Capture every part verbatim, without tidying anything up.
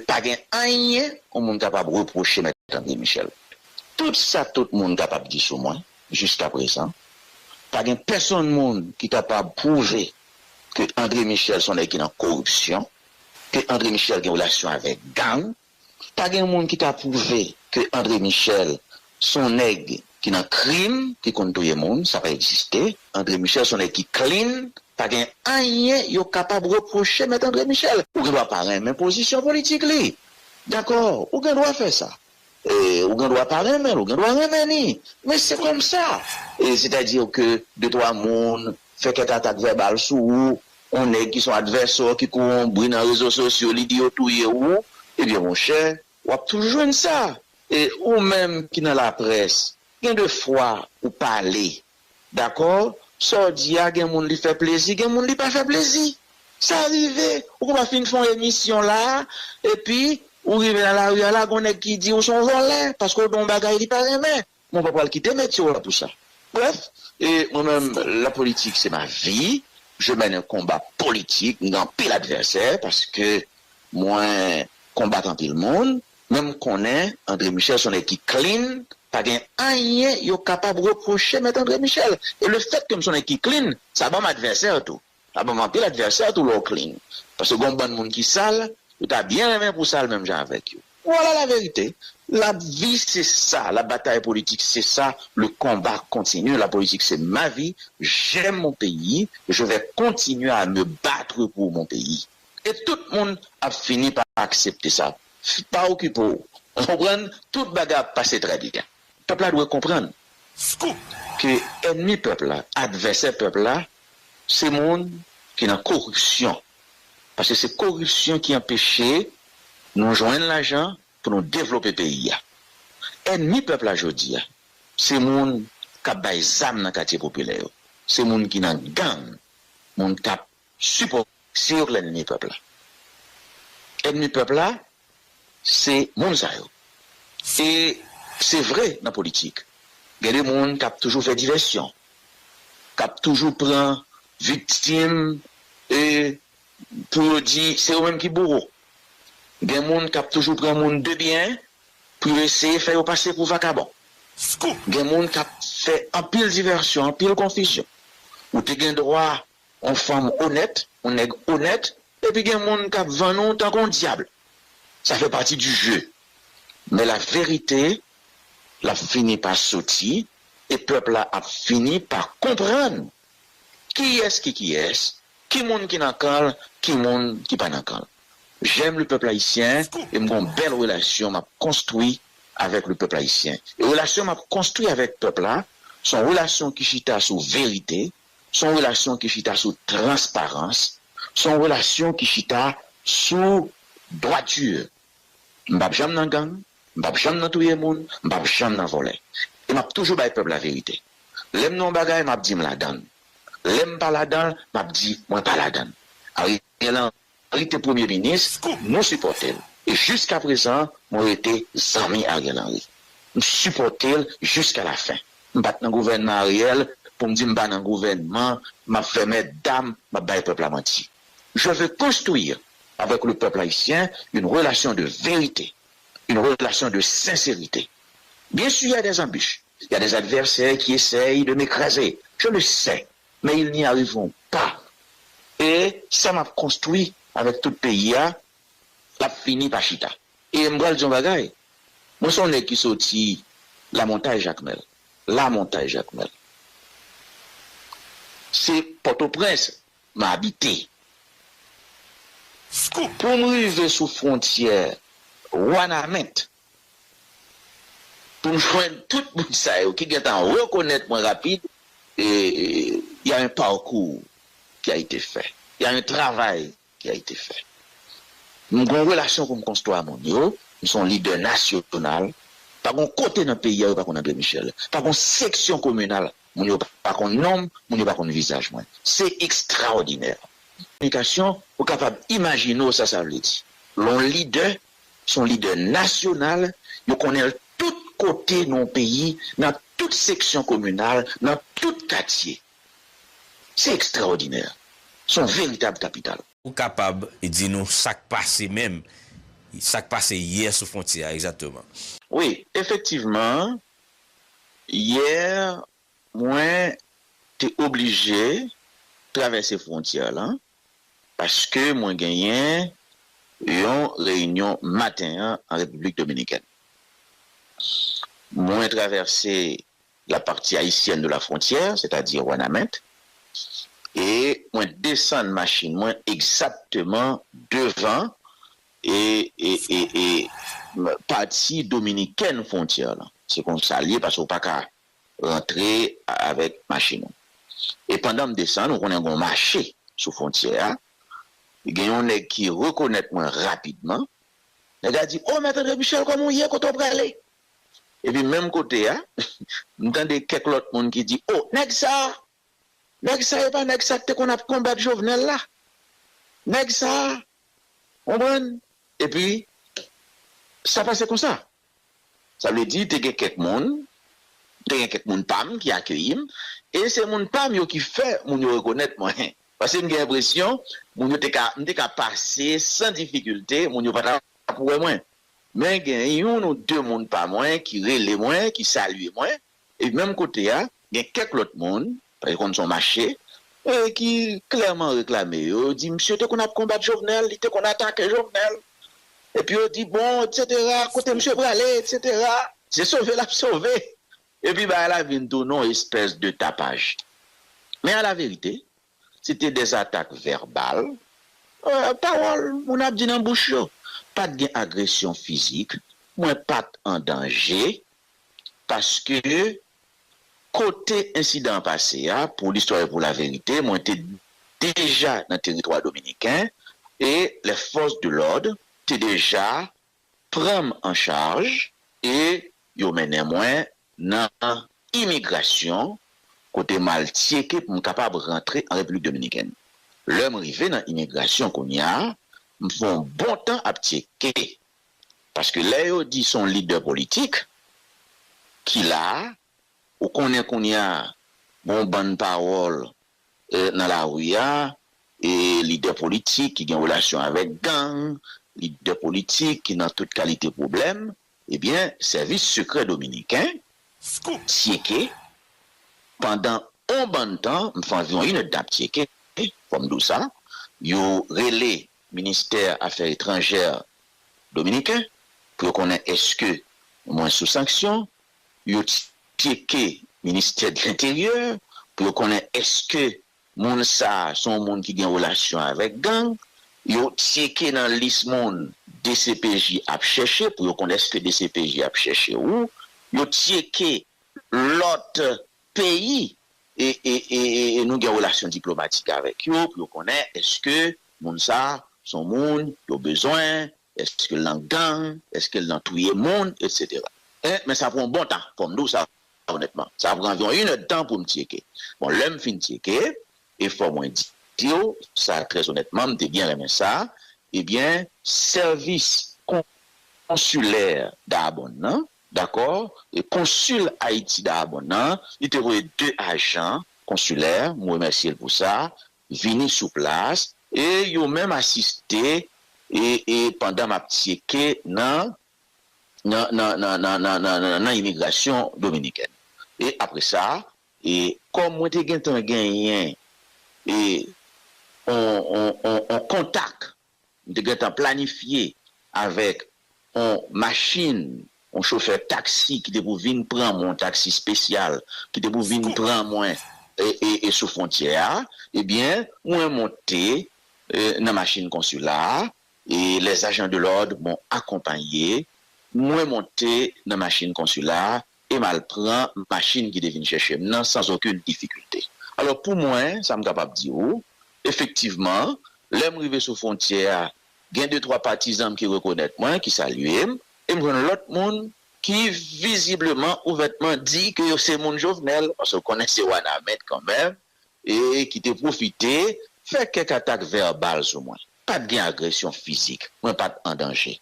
Pa gen anyen yon moun kapab repwoche Mèt André Michel. Tout sa tout moun kapab di sou mwen, jiskaprezan, pa gen pèsonn moun ki kapab pwouve ke André Michel se yon nèg ki nan koripsyon, ke André Michel gen relasyon avèk gang. Pa gen moun ki ka pwouve ke André Michel se yon nèg ki nan krim, ki konn touye moun, sa pa egziste. André Michel se yon nèg ki clean, pa gen anyen yo kapab repwoche Mèt André Michel. Ou gen dwa pa renmen pozisyon politik li. Dakò, ou gen dwa fè sa. E, ou gen dwa pa renmen l, ou gen dwa renmen li. Men se konsa. E, sètadi ke de twa moun fè kèk atak vèbal sou ou, yon nèg ki se yon advèsè w ki kouri yon bri nan rezo sosyo, li di yo touye ou, ebyen, monchè, w ap toujou jwenn sa. E ou menm ki nan laprès, gen de fwa ou pale, dakò? Sa w di a, gen moun li fè plezi, gen moun li pa fè plezi. Sa rive, ou konn pa fin fè yon emisyon la, epi ou rive nan lari a la, gon nèg ki di ou se yon vòlè, paske w di yon bagay li pa renmen. Mwen pa pral kite metye w la pou sa. Bref, e mwen menm, la politique, c'est ma vie. Je mène un combat politique, m gen anpil advèsè, paske mwen konbat anpil moun, men m konnen André Michel se yon nèg ki clean, pa gen anyen yo kapab repwoche Mèt André Michel. E le fèt ke m se yon nèg ki clean, sa ban m advèsè tou. Sa ban m anpil advèsè tou lè w clean. Paske gen yon bann moun ki sal, ou ta byen renmen pou sal menm jan avèk yo. Voilà la vérité. La vie, c'est ça. La bataille politique, c'est ça. Le combat continue. La politique, c'est ma vie. J'aime mon pays. Je vais continuer à me battre pour mon pays. E tout moun ap fini pa aksepte sa. Pa okipe w. Ou konprann? Tout bagay ap pase trè byen. Pèp la dwe konprann ke ènmi pèp la, advèsè pèp la, se moun ki nan koripsyon. Paske se koripsyon ki anpeche nou jwenn lajan pou nou devlope peyi a. Ènmi pèp la jodi a, se moun k ap bay zam nan katye popilè yo. Se moun ki nan gang, moun k ap sipòte, se yo k lènmi pèp la. Ènmi pèp la, se moun sa yo. E se vre nan politik. Gen de moun k ap toujou fè divèsyon, k ap toujou pran viktim e pou yo di se yo menm ki bouro. Gen moun k ap toujou pran moun de byen pou yo eseye fè yo pase pou vakabon. Gen moun k ap fè anpil divèsyon, anpil konfizyon. Ou te gen dwa yon fanm onèt, yon nèg onèt, epi gen moun k ap vann ou tankou yon dyab. Sa fè pati du jeu. Men la verite, l ap fini pa soti, e pèp la ap fini pa konprann kiyès ki kiyès, ki moun ki nan kan l, ki moun ki pa nan kan l. J'aime le peuple haïtien, e m gen yon bèl relasyon m ap konstwi avèk le peuple haïtien. E relasyon m ap konstwi avèk pèp la, se yon relasyon ki chita sou verite, se yon relasyon ki chita sou transparans, se yon relasyon ki chita sou dwati. M p ap janm nan gang, m p ap janm nan touye moun, m p ap janm nan vòlè. E m ap toujou bay pèp la verite. Lè m nan yon bagay, m ap di m ladan l. Lè m pa ladan l, m ap di mwen pa ladan l. Ariel Henry te premye minis, nou sipòte l. E jiskaprezan, mwen rete zanmi Ariel Henry. M sipòte l jiska la fen. M pa t nan gouvènman Ariel pou m di m pa nan gouvènman, m ap fè mèt dam, m ap bay pèp la manti. Je veux construire avec le peuple haïtien une relation de vérité, une relation de sincérité. Bien sûr, il y a des embûches, il y a des adversaires qui essayent de m'écraser. Je le sais, mais ils n'y arriveront pas. E sa m ap konstwi avèk tout peyi a, l ap fini pa chita. E m pral di yon bagay. Mwen se yon nèg ki soti Lamontay Jakmèl. Lamontay Jakmèl. Se Pòtoprens m abite. Pou m rive sou fwontyè Wanament, pou m jwenn tout moun sa yo ki gentan rekonèt mwen rapid, e, e, y a un parcours qui a été fait. Y a un travail ki a été fait. M gen yon relasyon pou m konstwi a moun yo, m se yon lidè nasyonal. Pa gen yon kote nan peyi a yo pa konn André Michel. Pa gen yon seksyon kominal, moun yo pa konn non m, moun yo pa konn vizaj mwen. Se ekstraòdinè. Kominikasyon, ou kapab imajine w sa sa vle di. Lè yon lidè, se yon lidè nasyonal, yo konnen l tout kote nan yon peyi, nan tout seksyon kominal, nan tout katye. Se ekstraòdinè. Se yon veritab kapital. Ou kapab di nou sa k pase menm? Sa k pase yè sou fwontyè a egzakteman? Wi, efektivman, yè, mwen te oblije travèse fwontyè lan paske mwen genyen yon reyinyon maten an an Repiblik Dominikèn. Mwen travèse la partie haïtienne de la frontière, c'est-à-dire Wanament, e mwen desann machin mwen egzakteman devan e, e, e, e pati dominikèn fwontyè lan. Se konsa l ye, paske w pa ka rantre avèk machin ou. E pandan m desann, ou konnen gen yon mache sou fwontyè a. Gen yon nèg ki rekonèt mwen rapidman. Nèg la di, "O, Mèt André Michel, kòman w ye? Kote w prale?" Epi menm kote a, m tande kèk lòt moun ki di, "O, nèg sa a, nèg sa a, e pa nèg sa k te konn ap konbat Jovenel la? Nèg sa a," konprann? Epi, sa pase konsa. Sa vle di, te gen kèk moun, te gen kèk moun pa m ki akeyi m, e se moun pa m yo ki fè moun yo rekonèt mwen. Paske m gen enpresyon, moun yo te ka, m te ka pase san difikilte, moun yo pa t ap wè mwen. Men gen youn ou de moun pa mwen ki rele mwen, ki salye mwen, e menm kote a, gen kèk lòt moun, paske konn se yon mache, e ki klèman reklame yo, yo di, "Misye te konn ap konbat Jovenel, li te konn atake Jovenel. Epi yo di, bon, etsetera, kote misye prale, etsetera. Se sove l ap sove." Epi bagay la vin tounen yon espès de tapaj. Men a la verite, se te dè atak vèbal, e, pawòl moun ap di nan bouch yo. Pa t gen agresyon fizik, mwen pa t an danje, paske kote ensidan an pase a, pou listwa e pou laverite, mwen te deja nan teritwa dominiken e lè fòs de lòd te deja pran m an chaj e yo mennen mwen nan imigrasyon kote m al tyeke pou m kapab rantre an Repiblik Dominikèn. Lè m rive nan imigrasyon kounye a, m fè yon bon tan ap tyeke. Paske lè yo di se yon lidè politik ki la a, ou konnen kounye a, gen yon bann pawòl e, nan lari a, e, lidè politik ki gen relasyon avèk gang, lidè politik ki nan tout kalite pwoblèm, ebyen, sèvis sekrè dominiken tyeke pandan yon bann tan, m fè anviwon inèdtan ap tyeke, fò m di w sa, yo rele ministè afè etranjè dominiken pou yo konnen èske mwen sou sanksyon, yo tyeke ministè de lenteryè pou yo konnen èske moun sa a se yon moun ki gen relasyon avèk gang, yo tyeke nan lis moun D C P J ap chèche pou yo konn èske D C P J ap chèche ou, yo tyeke lòt peyi e, e, e, e, e nou gen relasyon diplomatik avèk yo pou yo konnen èske moun sa a se yon moun yo bezwen, èske l nan gang, èske l nan touye moun, etsetera. E, men sa pran yon bon tan, fò m di w sa onètman. Sa pran anviwon inèdtan pou m tyeke. Bon, lè m fin tyeke, e fò mwen di w sa trè onètman, m te byen renmen sa, ebyen, sèvis konsilè Dayabonn nan, dakò, e konsil Ayiti Dayabonn nan, li te voye de ajan konsilè, m remèsye l pou sa, vini sou plas, e yo menm asiste e, e pandan m ap tyeke nan, nan, nan, nan, nan, nan, nan, nan imigrasyon dominikèn. E apre sa, e kòm mwen te gentan genyen e on, on, on, on kontak, m te gentan planifye avèk on machin, on chofè taksi ki te pou vin pran mwen, on taksi espesyal, ki te pou vin pran mwen e, e, e sou fwontyè a, ebyen, mwen monte e, nan machin konsila a, e les agents de l'ordre m'ont accompagné, mwen monte nan machin konsila a, e m al pran machin ki te vin chèche m nan sans aucune difficulté. Alò, pou mwen, sa m kapab di w, efektivman, lè m rive sou fwontyè a, gen de twa patizan m ki rekonèt mwen, ki salye m, e m jwenn lòt moun ki vizibleman, ouvètman di ke yo se moun Jovenel, paske w konnen se Wanament kanmenm, e ki te pwofite fè kèk atak vèbal sou mwen. Pa t gen agresyon fizik, mwen pa t an danje.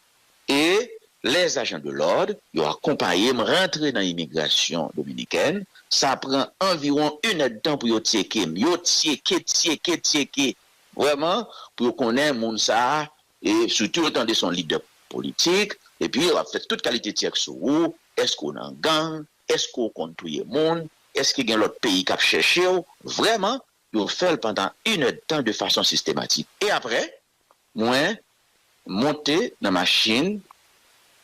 E les agents de l'ordre, yo akonpaye m rantre nan imigrasyon dominikèn. Sa pran anviwon inèdtan pou yo tyeke m. Yo tyeke, tyeke, tyeke. Vrèman, pou yo konnen moun sa a, e sitou yo tande se yon lidè politik, epi w ap fè tout kalite tchèk sou ou, èske w nan gang, èske w konn touye moun, èske gen lòt peyi k ap chèche w, vrèman, yo fè l pandan inèdtan de fason sistematik. E apre, mwen monte nan machin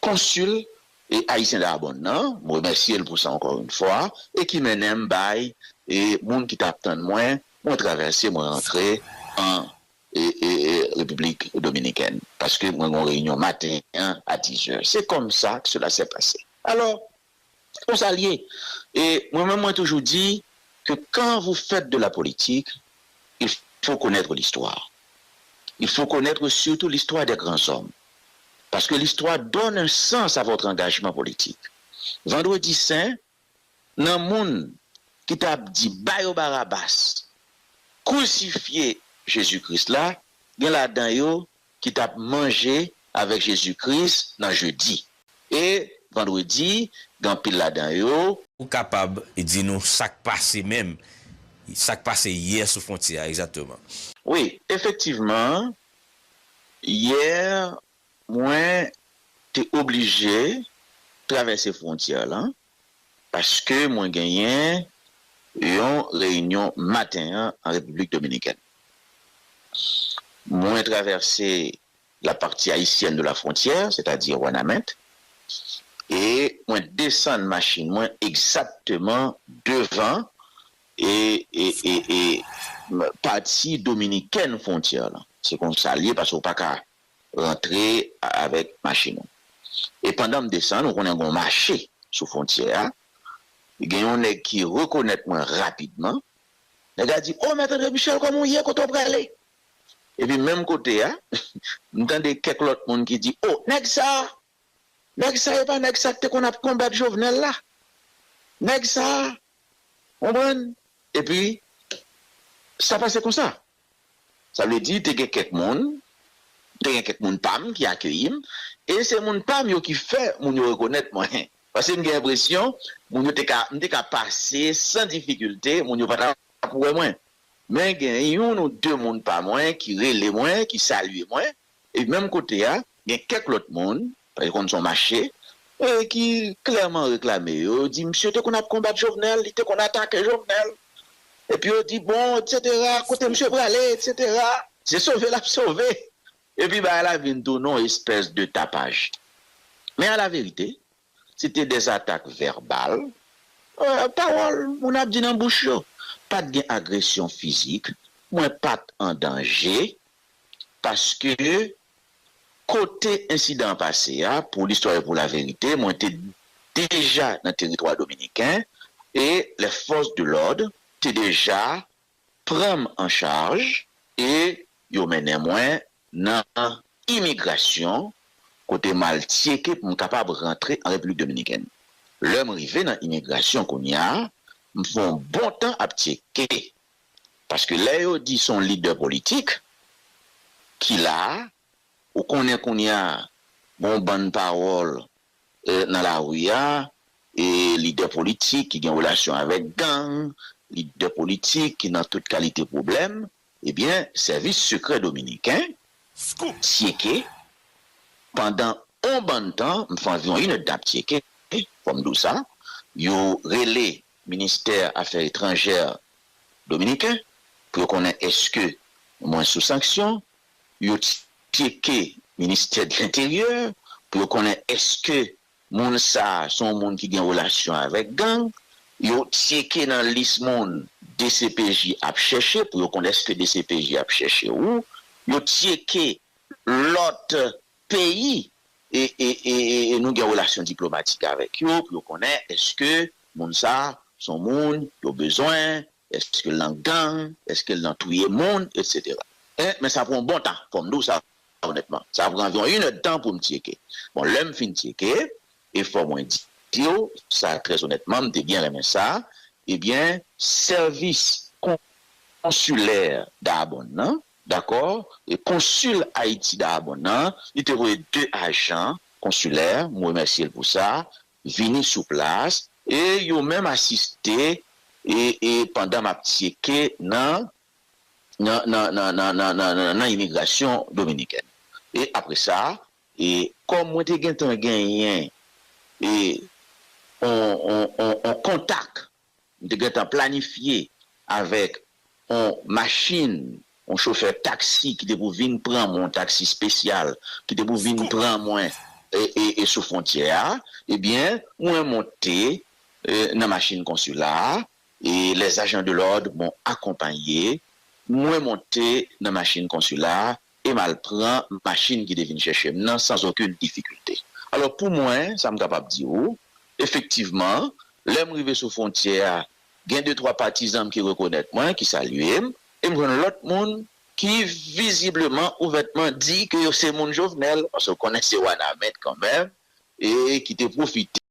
konsil e ayisyen Dayabonn nan, m remèsye l pou sa ankò yon fwa, e ki mennen m bay e moun ki t ap tann mwen, mwen travèse, mwen rantre an e, e, e, Repiblik Dominikèn. Paske mwen gen yon reyinyon maten an a dizè. Se konsa ke cela s'est passé. Alò, se konsa l ye. E mwen menm, mwen toujou di que quand vous faites de la politique, il faut connaître l'histoire. Il faut connaître surtout l'histoire des grands hommes. Parce que l'histoire donne un sens à votre engagement politique. Vendredi Saint, nan moun ki t ap di ba yo Barabas, krisifye Jezi Kris la, gen ladan yo ki t ap manje avèk Jezi Kris nan jedi. E vandredi, gen anpil ladan yo. Ou kapab di nou sa k pase menm, sa k pase yè sou fwontyè a egzakteman? Wi, efektivman, yè, mwen te oblije travèse fwontyè lan paske mwen genyen yon reyinyon maten an an Repiblik Dominikèn. Mwen travèse la partie haïtienne de la frontière, c'est-à-dire Wanament, e mwen desann machin mwen egzakteman devan e, e, e, e pati dominikèn fwontyè lan. Se konsa l ye, paske w pa ka rantre avèk machin ou. E pandan m desann, ou konnen gen yon mache sou fwontyè a. Gen yon nèg ki rekonèt mwen rapidman. Nèg la di, "O, Mèt André Michel, kòman w ye? Kote w prale?" Epi menm kote a, m tande kèk lòt moun ki di, "O, nèg sa a, nèg sa a, e pa nèg sa k te konn ap konbat Jovenel la? Nèg sa a," w konprann? Epi, sa pase konsa. Sa vle di, te gen kèk moun, te gen kèk moun pa m ki akeyi m, e se moun pa m yo ki fè moun yo rekonèt mwen. Paske m gen enpresyon, moun yo te ka, m te ka pase san difikilte, moun yo pa t ap wè mwen. Men gen youn ou de moun pa mwen ki rele mwen, ki salye mwen, e menm kote a, gen kèk lòt moun, paske konn se yon mache, e ki klèman reklame yo, yo di, "Misye te konn ap konbat Jovenel, li te konn atake Jovenel." Epi yo di, "Bon, et cetera, kote misye prale, et cetera." Se sove l ap sove. Epi bagay la vin tounen yon espès de tapaj. Men a la verite, se te dè zatak vèbal, e, pawòl moun ap di nan bouch yo. Pa t gen agresyon fizik, mwen pa t an danje, paske kote ensidan an pase a, pou listwa e pou laverite, mwen te deja nan teritwa dominiken, e lè fòs de lòd te deja pran m an chaj e yo mennen mwen nan imigrasyon, kote m al tyeke pou m kapab rantre an Repiblik Dominikèn. Lè m rive nan imigrasyon kounye a, m fè yon bon tan ap tyeke. Paske lè yo di se yon lidè politik ki la a, ou konnen kounye a, gen yon bann pawòl, e, nan lari a, e lidè politik ki gen relasyon avèk gang, lidè politik ki nan tout kalite pwoblèm, ebyen, sèvis sekrè dominiken tyeke pandan yon bann tan, m fè anviwon inèdtan ap tyeke, fò m di w sa, yo rele ministè afè etranjè dominiken pou yo konnen èske mwen sou sanksyon, yo tyeke ministè de lenteryè pou yo konnen èske moun sa a se yon moun ki gen relasyon avèk gang, yo tyeke nan lis moun D C P J ap chèche pou yo konn èske D C P J ap chèche ou, yo tyeke lòt peyi e, e, e, e, e nou gen relasyon diplomatik avèk yo pou yo konnen èske moun sa a se yon moun yo bezwen, èske l nan gang, èske l nan touye moun, et cetera. E, men sa pran yon bon tan, fò m di w sa onètman. Sa pran anviwon inèdtan pou m tyeke. Bon, lè m fin tyeke, e fò mwen di w sa trè onètman, m te byen renmen sa, ebyen, sèvis kon- konsilè Dayabonn nan, dakò, e konsil Ayiti Dayabonn nan, li te voye de ajan konsilè, m remèsye l pou sa, vini sou plas, e yo menm asiste, e, e pandan m ap tyeke nan, nan, nan imigrasyon dominikèn. E apre sa, E kòm mwen te gentan genyen e on, on, on, on kontak, m te gentan planifye avèk on machin, on chofè taksi ki te pou vin pran mwen, on taksi espesyal, ki te pou vin pran mwen e, e, e sou fwontyè a, ebyen, mwen monte e, nan machin konsila a, e les agents de l'ordre m'ont accompagné, mwen monte nan machin konsila a, e m al pran machin ki te vin chèche m nan sans aucune difficulté. Alò, pou mwen, sa m kapab di w, efektivman, lè m rive sou fwontyè a, gen de twa patizan m ki rekonèt mwen, ki salye m, e m jwenn lòt moun ki vizibleman, ouvètman di ke yo se moun Jovenel, paske w konnen se Wanament kanmenm, e ki te pwofite